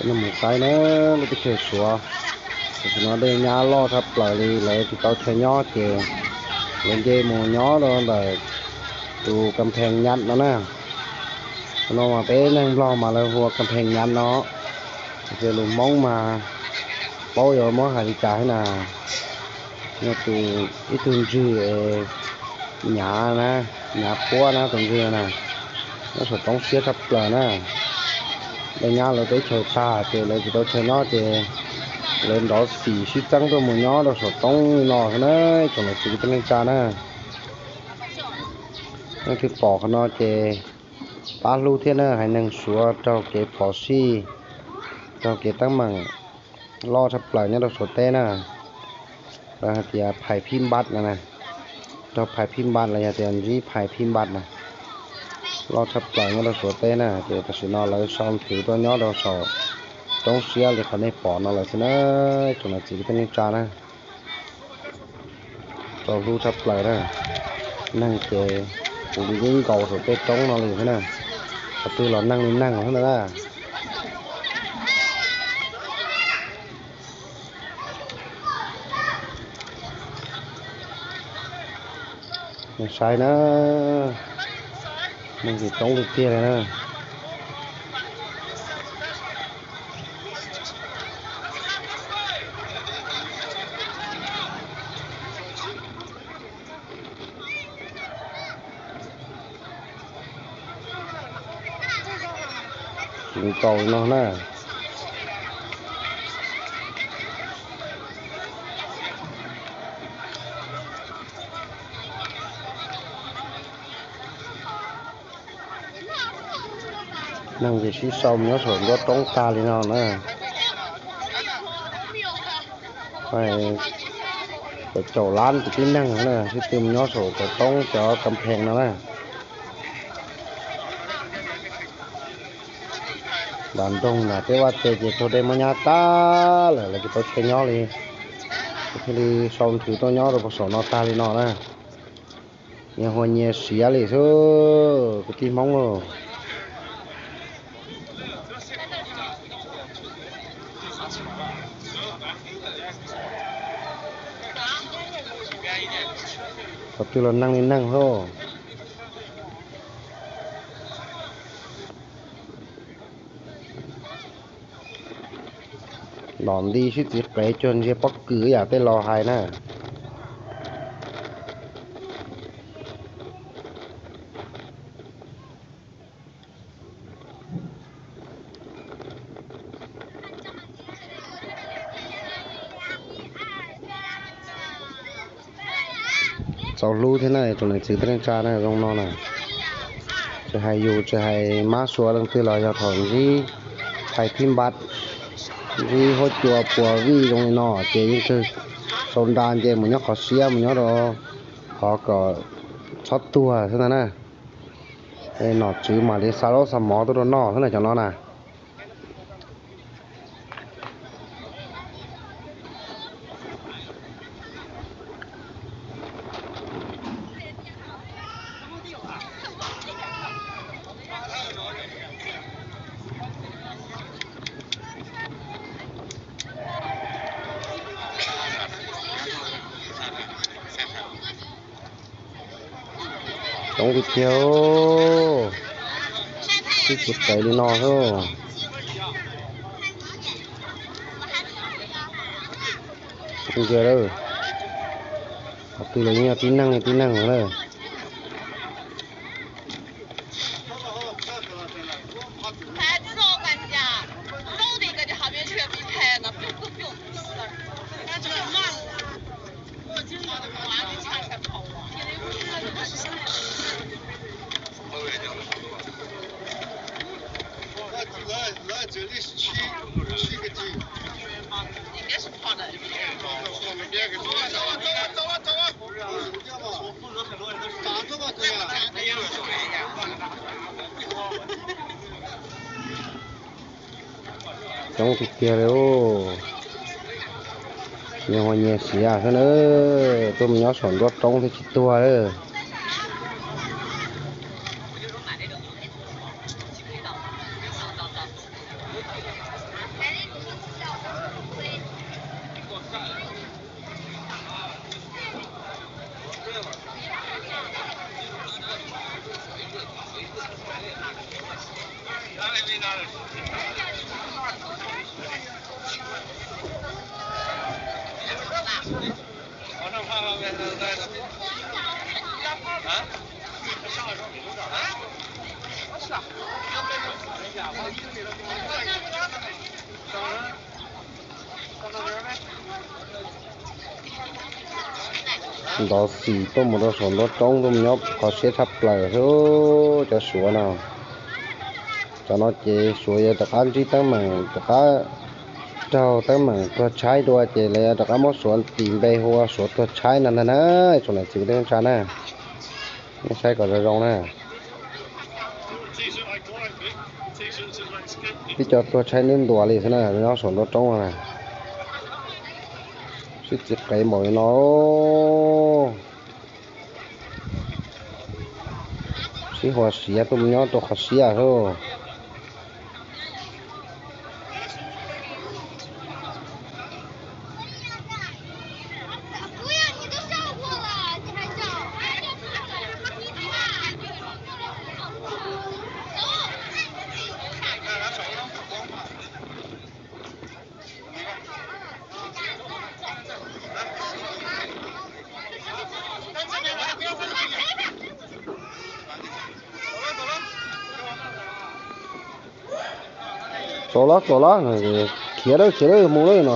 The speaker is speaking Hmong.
Nov mus saib na, lub teb chaws Suav, tam sim no dej nyab loj tshaj plaws li, lawv tsis tau chaw nyob ces lawv nce mus nyob rau ntawm tus kas phees nyab no na. Qhov no mas peb neeg Nplog mas lawv hu ua kas phees nyab no, tiam sis lus Hmoob mas paub yuav muab hais li cas thiab na. Yog tus, ib tug ntswg nyav na, nyav puab na tus ntswg na, nyob saum roob siab tshaj plaws na. Dej nyab lawv teb chaws tag ces lawv tsis tau chaw nyob ces lawv nrov xim sib txeeb tuaj mus nyob rau saum roob li no xwb na, tsoom niam txiv kwv tij neej tsa na. Leej twg pom qhov no ces pab hlub thiab na, haiv neeg Suav raug kev phom sij, raug kev teeb meem loj tshaj plaws nyob rau Suav teb na. Lawv hais tias phais phib npab no na, raug phais phib npab los yog tias ntsib phais phib npab na, loj tshaj plaws nyob rau Suav teb na. Ces tam sim no lawv sau nthwv tuaj nyob rau saum roob siab li qhov nej pom no lawm xwb na, tsoom niam txiv kwv tij neej tsa na. Txaus hlub tshaj plaws na, neeg ces puv nkaus saum tej roob no li thiab na, qhov twg los neeg li neeg xwb ntag na. Nej saib na, neeg ces coob tiag tiag li na. Tsis tau li no na. Neeg ces sib sau mus nyob saum nruab roob tag li no na. Caum caum lab kwv tij neeg na sib tw mus nyob saum cov roob cov kas phees no na. Nram nroog nram tej vaj tse ces raug dej muab nyab tag lawm, lawv tsis tau chaw nyob li, thiaj li sau nthwv tuaj nyob rau puag saum no tag li no na. Nyias huas nyias siav li xwb kwv tij Hmoob. Qhov twg los neeg li neeg xwb. Nom nti sib txiv qev cuag ntsia pob kws yam tej laus hais na. Txaus hlub thiab na tsoom niam txiv kwv tij neej tsa na, zoo no na. Tsis hais yus tsis hais mab suav leej twg los yog thaum ntsib phais phib npab, ntsib huab cua puas vij zoo li no ces yeej kawg sau nra nce mus nyob qhov siab mus nyob rau qhov kom txhob tuag xwb ntag na. Nom tswv mam li xa zaub xa mov tuaj rau noj xwb na cov no na. Coob tiag tiag, sib txiv qev li no xwb. Ntsia lawm, qhov twg los yeej yog tib neeg li tib neeg lawm. Coob tiag tiag li. Nyias ua nyias siav xwb na, tuaj mus nyob saum nruab roob thiaj tsis tuag lawm. Ntov xim tuaj mus rau saum nruab roob, tuaj mus nyob kho siab tshaj plaws xwb cov Suav no. Cov no ces Suav yuav rov qab ntsib teeb meem, rov qab raug teeb meem tuag tshaib dua ces lawv yuav rov qab muab Suav tis npe hu ua Suav tuag tshaib no ntag na, tsoom niam txiv kwv tij neej tsa na. Nej saib kom zoo zoo na. Tib co tuag tshaib ntuj ntuas li xwb na, nyob saum nruab roob no na. Sib txiv qev npaum li no. Sib huas siav tuaj mus nyob rau qhov siab xwb. Txaus lawm, txaus lawm, khiav lawm, khiav lawm, mus lawm no.